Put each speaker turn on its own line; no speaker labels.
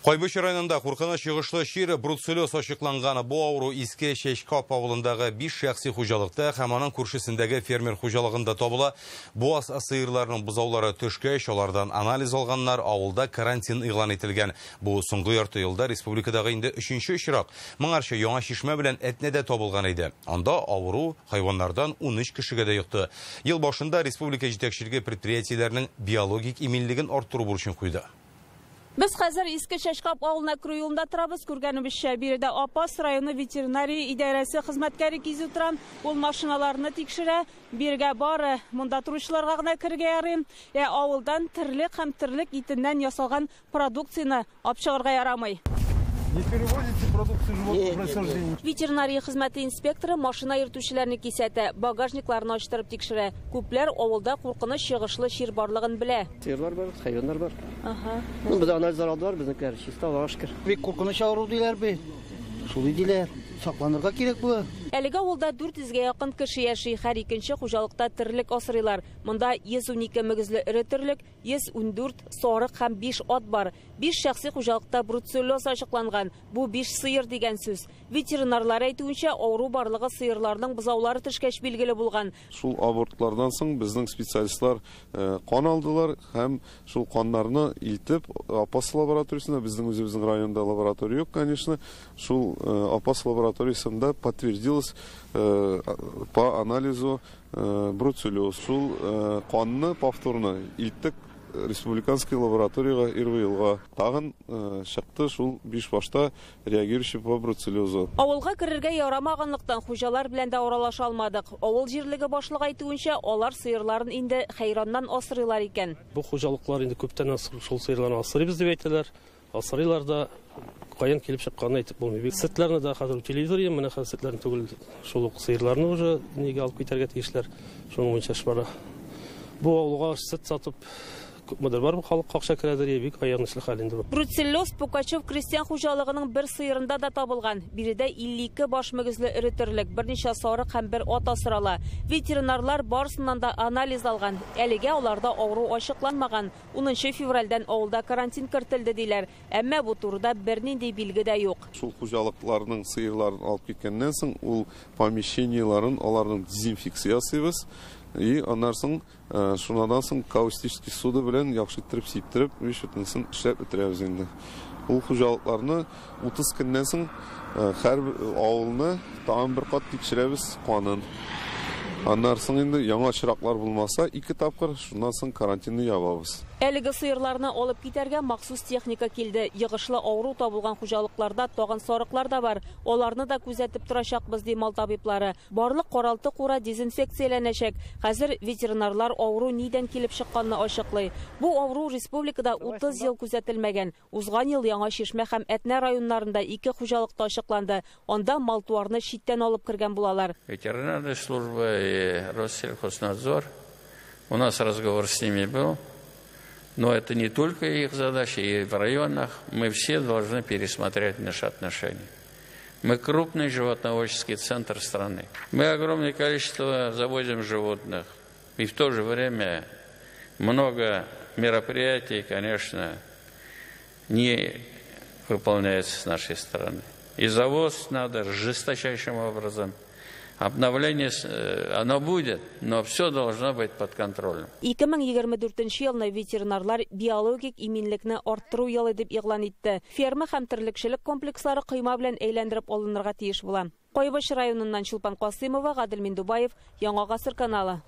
Кайбыч районында куркыныч йогышлы чир бруцеллез ачыкланган. Бу авыру Иске Чәчкап авылындагы 5 шәхси хуҗалыкта һәм аның күршесендәге фермер хуҗалыгында табыла. Буаз сыерларының бозаулары төшкәч, алардан анализ алганнар, авылда карантин игълан ителгән. Бу соңгы ярты елда республикадагы инде өченче очрак. Моңарчы Яңа Чишмә белән Әтнәдә табылган иде. Анда авыру хайваннардан 13 кешегә дә йокты. Ел башында республика җитәкчелеге предприятиеләренең биологик иминлеген арттыру бурычын куйды.
Без хәзер Иске Чәчкап авылына керү юлында торабыз. Күргәнебезчә, биредә Апас районы ветеринария идарәсе хезмәткәре кизү тора. Ул машиналарны тикшерә. Бирегә бары монда торучыларга гына керергә ярый. Ә авылдан терлек һәм терлек итеннән ясалган продукцияне алып чыгарга ярамый.
Не перевозите продукцию животного происхождения.
Ветеринария хезмәте инспекторы машина йөртүчеләрне кисәтә, багажникларны ачтырып тикшерә. Күпләр авылда куркыныч йогышлы чир барлыгын белә.
Сыерлар бар, хайваннар бар. Ну, бездә анализлар алдылар, безнекеләр чиста, Аллага шөкер.
Бик куркыныч авыру диләр бит. Шулай диләр. Сакланырга кирәк була.
Әлеге авылда 400гә якын кеше яши. Һәр икенче хуҗалыкта терлек асрыйлар. Монда 112 мөгезле эре терлек, 114 сарык һәм 5 ат бар. 5 шәхси хуҗалыкта бруцеллез ачыкланган. Бу 5 сыер дигән сүз. Ветеринарлар әйтүенчә, авыру барлыгы сыерларның бозаулары төшкәч билгеле булган.
Шул абортлардан соң безнең специалистлар кан алдылар һәм шул каннарны илтеп Апас лабораториясенә, безнең үзебезнең районда лаборатория юк, конечно, шул Апас лабораториясендә подтвердилось по анализу бруцеллез. Шул канны повторно илттек республиканский лабораторияга ИРВИЛга. Тагын чыкты шул 5 башта реагирующий по бруцеллезу.
Авылга керергә ярамаганлыктан хуҗалар белән дә аралаша алмадык. Авыл җирлеге башлыгы әйтүенчә, алар сыерларын инде хәйраннан асрыйлар икән.
Бу хуҗалыклар инде күптән шул сыерларны асрыйбыз дип әйтәләр. Асрыйлар да, каян килеп чыкканын әйтеп булмый. Бит сөтләрне дә хәзер телевизор менә хәзер сөтләрне түгел, шул ук сыерларны уже нигә алып китәргә тиешләр. Шуның буенча эш бара. Бу авылга сөт сатып күпмедер бар халык акча керәдер, бик аянычлы хәл инде бу.
Бруцеллез Пукачев крестьян хуҗалыгының бер сыерында да табылган. Биредә 52 баш мөгезле эре терлек, берничә сарык һәм бер ат асрала. Ветеринарлар барысыннан да анализ алган. Әлегә аларда авыру ачыкланмаган. 10 февральдән авылда карантин кертелде диләр. Әмма бу турыда бернинди билге дә юк.
Шул хуҗалыкларның сыерларын алып киткәннән соң, ул помещениеларын аларның дезинфекция ясыйбыз. И аннан соң, шуннан соң каустический сода белән яхшы иттереп сиптереп, бөтенесен эшләп бетерәбез инде. Ул хуҗалыкларны 30 көннән соң һәр авылны тагын бер кат тикшерәбез канын. Аннан соң инде яңа очраклар булмаса, 2 тапкыр, шуннан соң карантинны ябабыз.
Әлеге сыерларны алып китәргә махсус техника килде. Йогышлы авыру табылган хуҗалыкларда тагын сарыклар да бар. Аларны да күзәтеп торачакбыз, ди мал табиблары. Барлык каралты кура дезинфекцияләнәчәк. Хәзер ветеринарлар авыру нидән килеп чыкканны ачыклый. Бу авыру республикада 30 ел күзәтелмәгән. Узган ел Яңа Чишмә һәм Әтнә районнарында 2 хуҗалыкта ачыкланды. Анда мал-туарны читтән алып кергән булалар.
Ветеринарная служба и Россельхознадзор. У нас разговор с ними был. Но это не только их задача, и в районах мы все должны пересмотреть наши отношения. Мы крупный животноводческий центр страны. Мы огромное количество завозим животных. И в то же время много мероприятий, конечно, не выполняется с нашей стороны. И завоз надо жесточайшим образом. Обновление, оно будет, но все должно быть под контролем.
2024 елны ветеринарлар биологик иминлекне арттыру елы дип игълан итте. Ферма һәм терлекчелек комплекслары койма белән әйләндереп алынырга тиеш була. Кайбыч районыннан Чулпан Касымова, Гадел Миндубаев, Яңа Гасыр каналы.